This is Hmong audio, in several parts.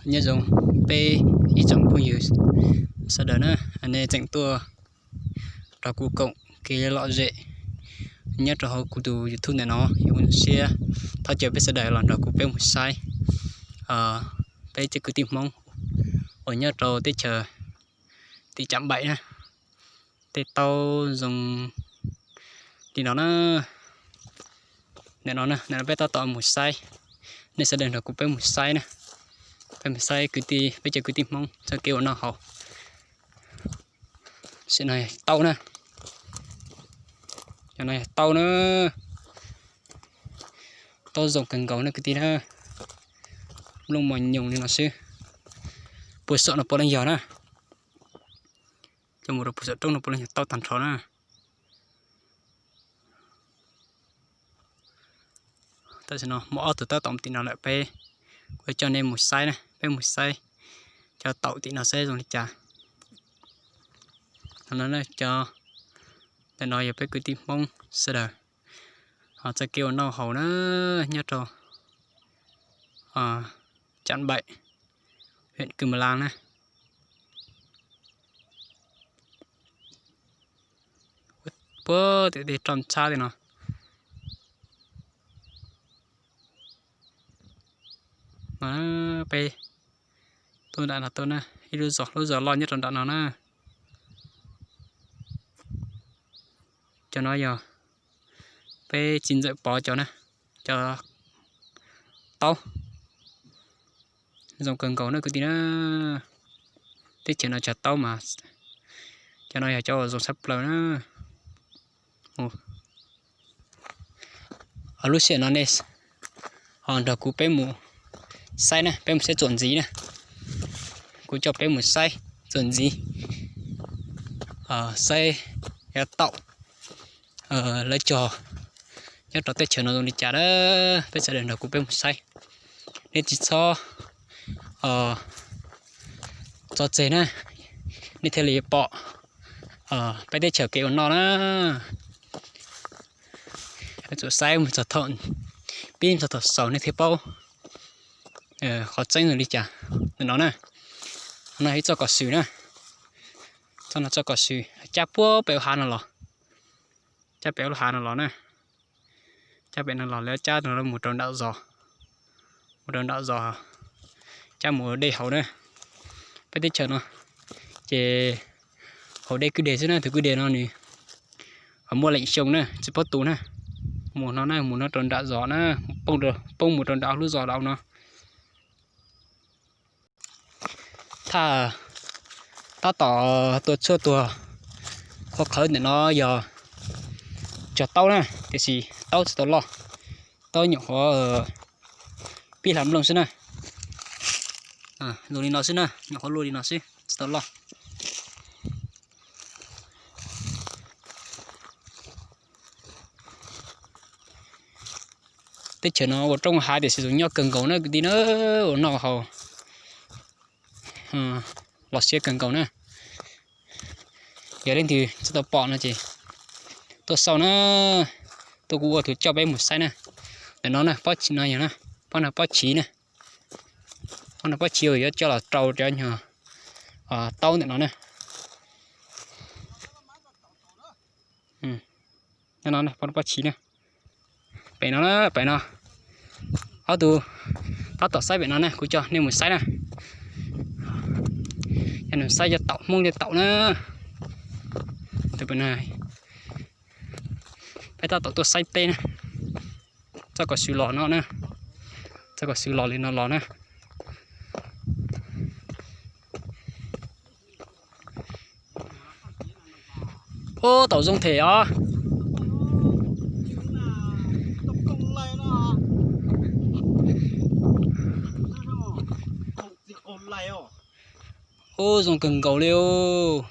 Nyob zoo peb ib tsoom phooj ywg sawv daws na, nej tseem tuaj nrog kuv koom kev lom zem nyob rau hauv kuv tus YouTube ntawm no. Yog ua siab thov caw peb sawv daws los nrog kuv peb mus saib peb tej kwv tij Hmoob uas nyob rau teb chaws tim Cam Npaim na, tej taub zoo li no na. Ntawm no na, ntawm no peb tab tom mus saib, nej sawv daws nrog kuv peb mus saib na, peb mus saib kwv tij, peb cov kwv tij Hmoob txoj kev ua noj haus. Sim no yog taub na, cov no yog taub na, taub zoo kawg nkaus na kwv tij na. Nplooj mos nyoos li no xwb, puag saum no puav leej yog na, cov mus rau puag saum roob no puav leej yog taub tag nrho na. Tam sim no muaj ob tug taub tom tim no lawm, peb, kuv coj nej mus saib na, peb mus saib cov taum tim no saib zoo li cas. Cov ntawm no yog peb kwv tij Hmoob sawv daws ho txoj kev ua noj haus na, nyob rau Cam Npaim, huyện Cư Mờ Lang na. Puag tim tej roj ntxhab li no. Peb tuaj nram no tuaj na, ib lub zos, lub zos loj nyob rau nram no na. Cov no yog peb txiv ntxawm Pov cov na, cov taub zoo kawg nkaus na kwv tij na. Teb chaws no cog taub mas cov no yog cov uas zoo tshaj plaws na. Lub sij hawm no nej ho nrog kuv peb mus saib na, peb mus saib txuas ntxiv na. Kuv coj peb mus saib txuas ntxiv, saib yav taum lawv cog nyob rau teb chaws no zoo li cas na. Peb sawv daws nrog kuv peb mus saib, nej tsis txhob tso tseg na, nej thiaj li pom peb teb chaws kev ua noj na. Txuas saib mus txog thaum, pib txog thaum xaus nej thiaj paub qhov tseeb zoo li cas no na. No ib txoj kom xwm na, txoj no txoj kom xwm cab puag pem lub hav no los, cab pem lub hav no los na. Cab pem no los lawv cab no mus rau nram zos, mus rau nram zos, cab mus ua dej haus na. Peb teb chaws no ces haus dej kwj deg xwb na, tus kwj deg no nws muaj leem xyoo na, tsis paub tu na. Mus no na, mus no rau nram zos na, poob mus rau nram lub zos lawm no. Thaj tab tom tuaj tshuaj tuag, qhov qhawv ntawm no yog cog taub na, tiam sis taub tsis tau loj, taub nyuam qhuav pib hlav nplooj xwb na. Zoo li no xwb na, nyuam qhuav luaj li no xwb tsis tau loj. Teb chaws no ua roob hav tiam sis zoo nyob kawg nkaus na kwv tij na, ua noj haus los siab kawg nkaus na. Yog leej twg tsis tau pom no ces tuaj xauj na, tuaj kuv ua tus coj peb mus saib na. Ntawm no na, pob chiv no yog na, pob no pob chiv na, pob no pob chiv uas yuav coj los rau cov nyuag taub ntawm no na. Pob no pob chiv na, pem no na, pem no. Ob tug tab tom saib pem no na, kuv coj nej mus saib na. Coj nej saib cov taum, Hmoob cov taum na. Peb tab tom tuaj saib teb na. Txoj kom xwm los no na, txoj kom xwm los li no los na. Ub, taum zoo them os. Ub, zoo kawg nkaus li os.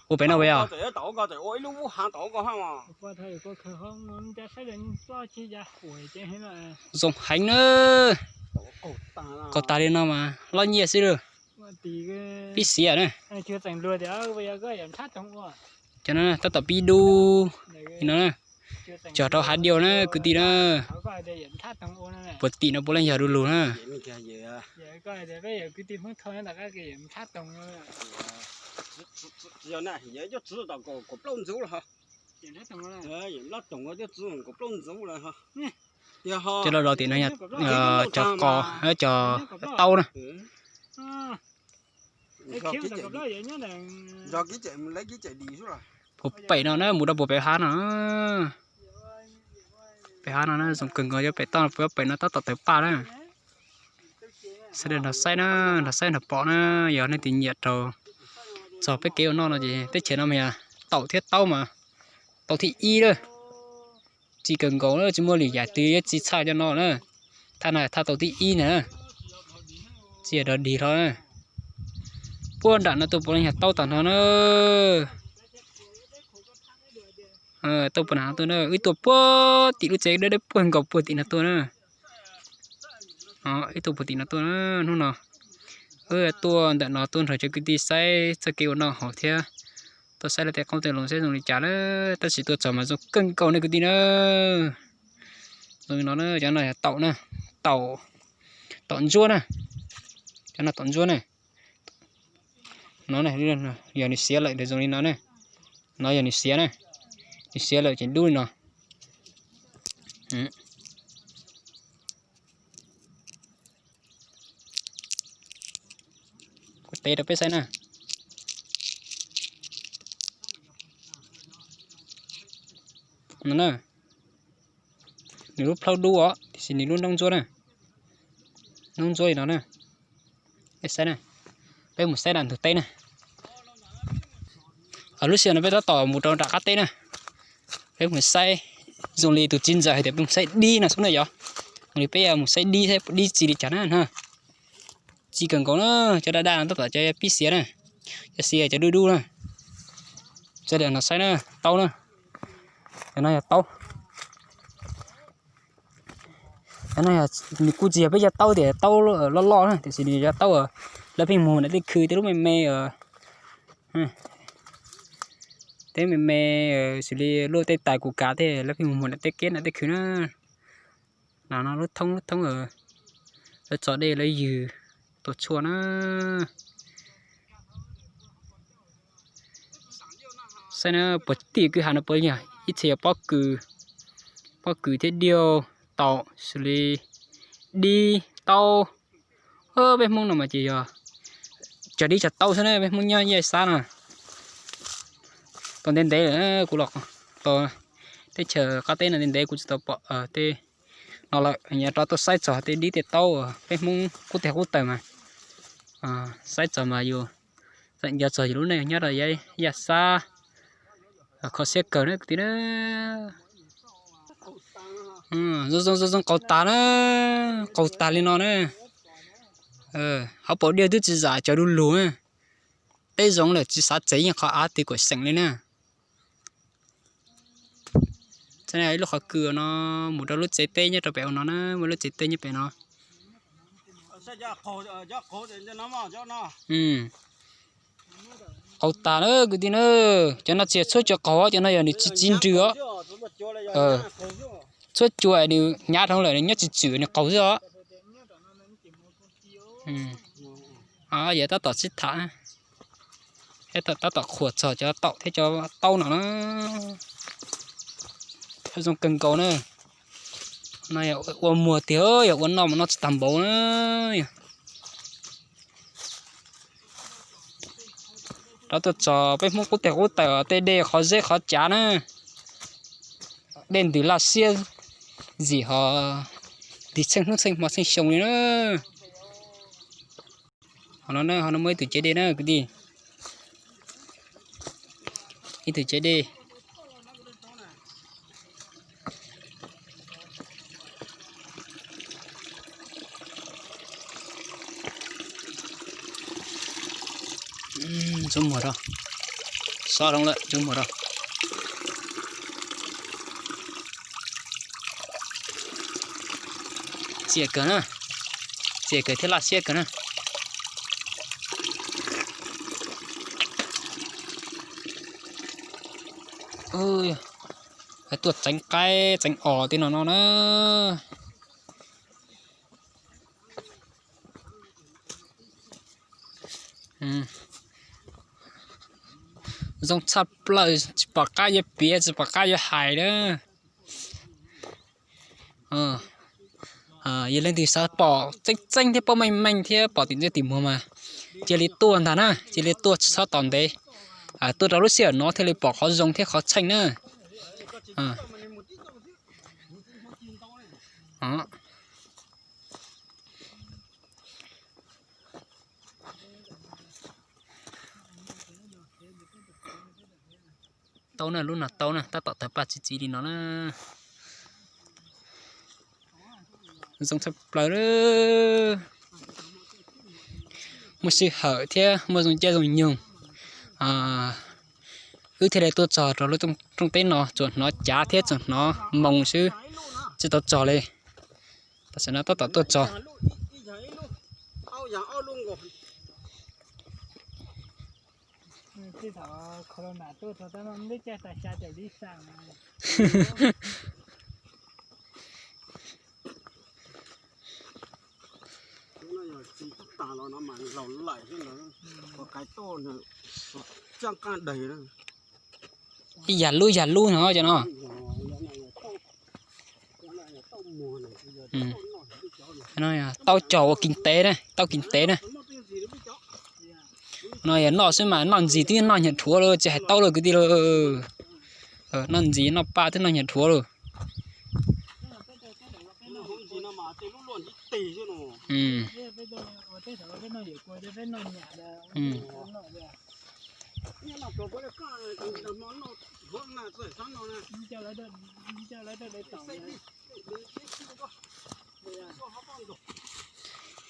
Ua pem no pem os. Zoo heev na. Qaug tag li no mas loj nyiaj xwb lawm. Pib xiav na. Cov no tab tom pib dub li no na. Cog rau hav diaus na kwv tij na. Puag tim no puav leej yog du lug na. Cov los los tim no yog cov qos, cov taub na. Puag pem no na, mus rau puag pem hav no. Pem hav no na, zoo kawg nkaus, cov pem toj, pem no tab tom tawm paj na. Sawv daws nrog saib na, nrog saib nrog pom na, yog nej twg nyiam rau txog peb kev ua noj no ces teb chaws no mas yog taum thiab taub mas tau thib ib lawm. Txi kawg nkaus na, tsis muaj lwm yam twg yuav txi tshaj cov no na. Thaj no thaj tau thib ib na. Txi dog dig hlo na. Puag nram no tuaj puav leej yog taub tag nrho na. Taub puag nram no tuaj na, wb tuaj puag tim lub tsev dawb dawb puag nkaus puag tim no tuaj na. Wb tuaj puag tim no tuaj na, hnub no wb tuaj ntawm no tuaj nrog cov kwv tij saib txoj kev ua noj haus thiab tuaj saib lawv tej qoob tej loo saib zoo li cas na. Tab sis tuaj txog mas zoo kawg nkaus ne kwv tij na. Zoo li no na, cov no yog taum na, taum, taum ntsuab na. Cov no taum ntsuab na. No yog nws xiav lawm nws zoo li no na. No yog nws xiav na, nws xiav lawm ces dub li no. Kuv teb rau peb saib na. No na, nws lub plhaub dub os, tiam sis nws lub noob ntsuab na, noob ntsuab li no na. Peb saib na, peb mus saib nram ntug teb na. Lub sij hawm no peb tab tom mus rau nram qab teb na. Peb mus saib, zoo li tus txiv ntxawm hais tias peb mus saib dib no xwb na yog. Zoo li peb mus saib dib saib dib txi li cas na. Txi kawg nkaus na, cov daj daj no tab tom cov pib xiav na, cov xiav cov dub dub na. Saib no saib na, taub na. Cov no yog taub. Cov no nws kuj tsis yog peb cov taub tias taub loj loj na, tiam sis nws yog taub lawv pheej mus nram tej khw tej lub me me, tej me me, xws li luaj tej tais kus kav tej lawv pheej mus mus nram tej kiab nram tej khw na. No no lub thoob lub thoob lawv tso dej lawv ywg tua tshuaj na. Saib na, puag tim kwj ha no puav leej yog ib txhia yog pob kws, pob kws thiab diaug, taum xws li dib, taub. Peb Hmoob no mas ces yog cog dib cog taub xwb na, peb Hmoob nyob Yaj Xab no. Tau ntev ntev lawm kuv los tau teb chaws qab teb no ntev ntev kuv tsis tau pom tej no lawm, nyob rau tuaj saib txog tej dib tej taub peb Hmoob qub teg qub taws mas saib txog mas yus tseem nco txog yus lub neej nyob rau Yaj Xab. Kho siab kawg na kwv tij na. Zoo zoo zoo zoo qaug tas na, qaug tas li no na. Hauv paus diaug twb tsis zam cov du lug na. Teb zoo lawm tsis xav txev yeej qhov av twg kuam xeem li na. Ib lub qhov kws no mus rau lub tsev teb nyob rau pem ua no na, muaj lub tsev teb nyob pem no. Qaug tas na kwv tij na. Cov no tsis yog tshuab cua qaug, cov no yog nws tsis txiv nrws os. Tshuab cua nws hnyav dhau lawm nws nyob tsis tswm nws qaug xwb os. Yog tab tom sib tham, tab tom qhuas txog cov taum thiab cov taub no na. Zoo kawg nkaus na. No yog ua muag tiag, yog ua noj mas noj tsis tag npaum na. Rov tuaj txog peb Hmoob qub teg qub taws tej dej qhov zeb qhov cav na. Dej ntws laj siab zim ho tig txheej hnub txheej hmo txheej xyoo li na. Ho no, ho no muaj ib tug cev dej na kwv tij. Ib tug cev dej. Ntxuav muag rau, xob zoo lawm ntxuav muag rau. Txias kawg na, txias kawg thiab laj siab kawg na. Tuaj txeev qaib txeev os tej no no na. Zoo tshaj plaws, tsis pom qab yuav piav, tsis pom qab yuav hais na. Yog leej twg xav pom txeeb txeeb thiab paub meej meej thiab pom tim ntsej tim muag mas cia li tuaj ntag na, cia li tuaj tsis txhob tos ntev. Tuaj rau lub sij hawm no thiaj li pom qhov zoo thiab qhov tsheej na. Tau na, lub no tau na, tab tom tawg paj txi txiv li no na. Zoo tshaj plaws. Muaj sij hawm thiab muaj zoo caij zoo nyoog, wb thiaj li tuaj txog rau lub rooj teb no, tsuas hnov cav thiab tsuas hnov moo xwb, tsis tau txog li. Tam sim no tab tom tuaj txog. Ib yam lub yam lub no cov no. Tau cog ua kinh tế na, tau kinh tế na. No yog noj xwb mas noj ntxiv twb noj nyuag rhuav lawm, tsis hais taub lawm kwv tij lawm. Noj ntxiv noj paj twb noj nyuag rhuav lawm.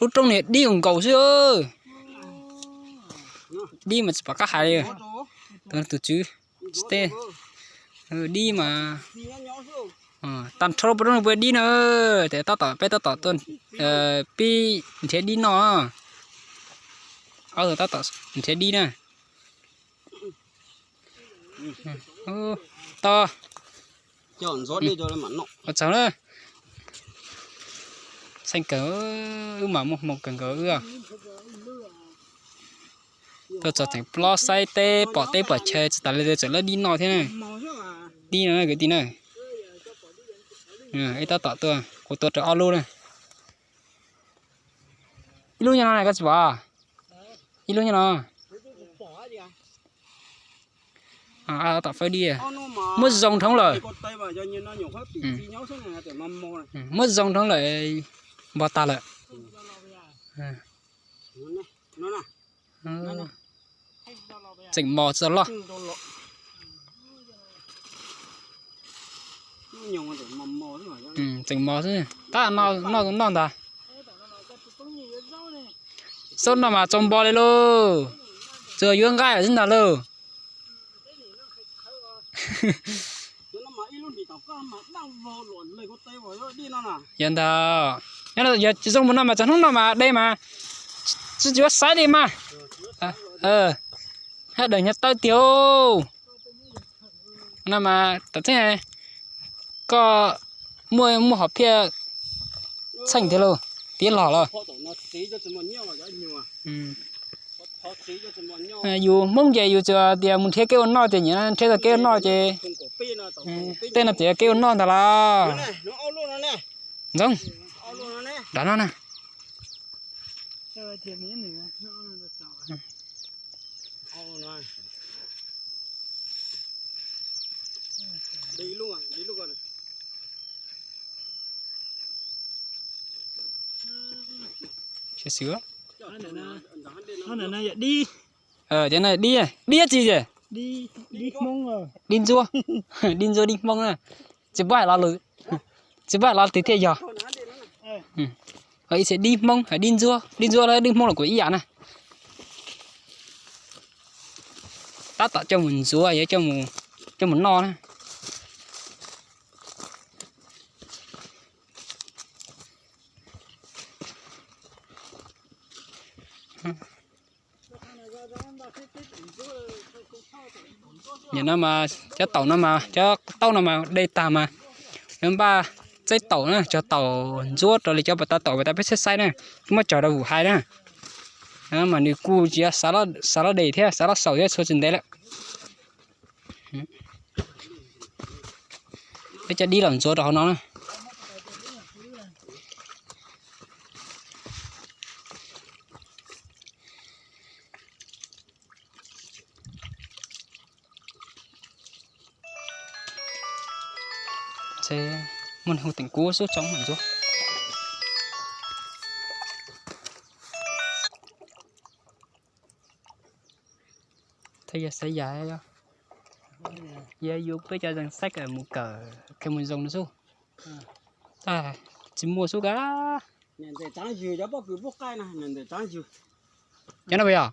Lub roob niag dib nkaus xwb. Dib mas tsis pom qab hais li. Tus tswv, dib mas tag nrho lub roob no puas dib na. Tes tab tom peb tab tom tuaj pib nrhiav dib noj. Ob tug tab tom nrhiav dib na. Tau. Ua tsaug na. Txheej kawg, wb mas muaj hmoo kawg nkaus wb. Tuaj txog tseem plob saib teb pom teb pom chaw tsis tas li tseem lawb dib noj thiab na. Dib no kwv tij na. Ib tab tom tuaj, kuv tua rau ob lub na. Ib lub nyob no koj tsis pom? Ib lub nyob no. Tom fawb dib. Muab zoo dhoob lawm. Muab zoo dhoob lawm, npog tag lawm. Tseem mos txog loj. Tseem mos xwb, tab noj noj ntag. Xauj no mas tsaus npo li lauj, tsuas yuav nqaij lawm xwb ntag lauj. Yog ntag, yog zoo mus no mas txog hnub no mas de mas tsis tsis yuav xaiv li mas. Haj dawm nyob tawb tiag. No mas tam tseeb koj muaj muaj hom phiaj txheej tiag lauj, tiav los lawm. Yus Hmoob ces yus tsuas tias mus nrhiav kev ua noj ces nyiam nrhiav tau kev ua noj ces tej no ces kev ua noj ntag las. Ntxoov, nram no na. Xwb, cov no dib, dib tsi ces? Dib ntsuab, dib ntsuab dib Hmoob na. Tsis paub hais lo lus, tsis paub hais lo twg thiaj yog. Ib txhia dib Hmoob, dib ntsuab, dib ntsuab los dib Hmoob los kuj ib yam na. Tab tom coj mus ntxuav, coj mus noj na. Nim no mas cov taum no mas, cov taub no mas de tag mas yuav npaj txeb taum na, cog taum ntsuab rau li cov pas tas taum pas tas peb saib saib na, muab cog rau vum hais na. Mas nws kuj tsis yog xav loj de thiab, xav loj xaus thiab, txhua tsis ntev lawm. Peb cov dib los ntxuav rau hauv no na. Muaj neeg hu teem kub xub tsoom mam ntxuav. Thiab yog xav yam, yog yus peb cov zeeg xaib kawm mus kawm, kawm mus zoo no xwb. Tsis muaj xwb kab. Cov no puas yog?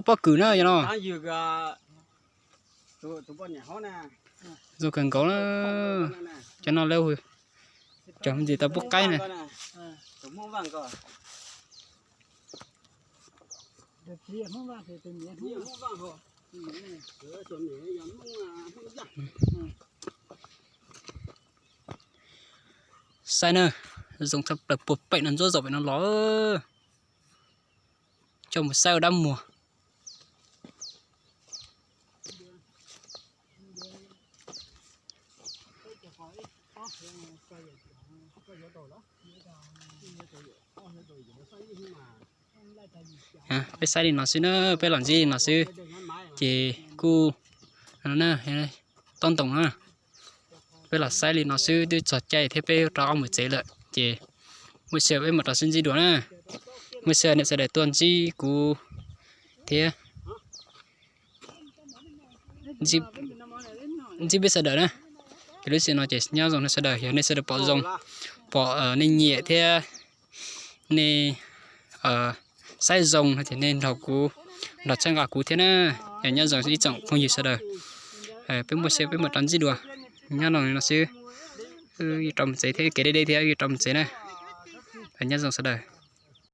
Pob kws na yog no. Zoo kawg nkaus na. Cov no lawv cog ntxiv tau pub qaib na. Saib na, zoo tshaj plaws puag pem no ntsuab zaum pem no los. Coj mus saib ua dab muag. Peb saib li no xwb na, peb los ntsib li no xwb. Ces kuj tob ntoos na, peb los saib li no xwb twb txog caij thiab peb rov qab mus tsev lawm. Ces muaj sij hawm peb mam rov sib ntsib dua na. Muaj sij hawm niam sawv daws tuaj ntsib kuv thiab ntsib peb sawv daws na. Ces lub sij hawm no ces nyob zoo nej sawv daws, yog nej sawv daws pom zoo, pom nej nyiam thiab nej saib zoo no ces nej nrog kuv, nrog txhawb nqa kuv thiab na. Nyob zoo ib tsoom phooj ywg sawv daws, peb muaj sij hawm peb mam rov ntsib dua. Nyob zoo li no xwb, rov mus tsev thiab, kev deb deb thiab, rov mus tsev na. Nyob zoo sawv daws.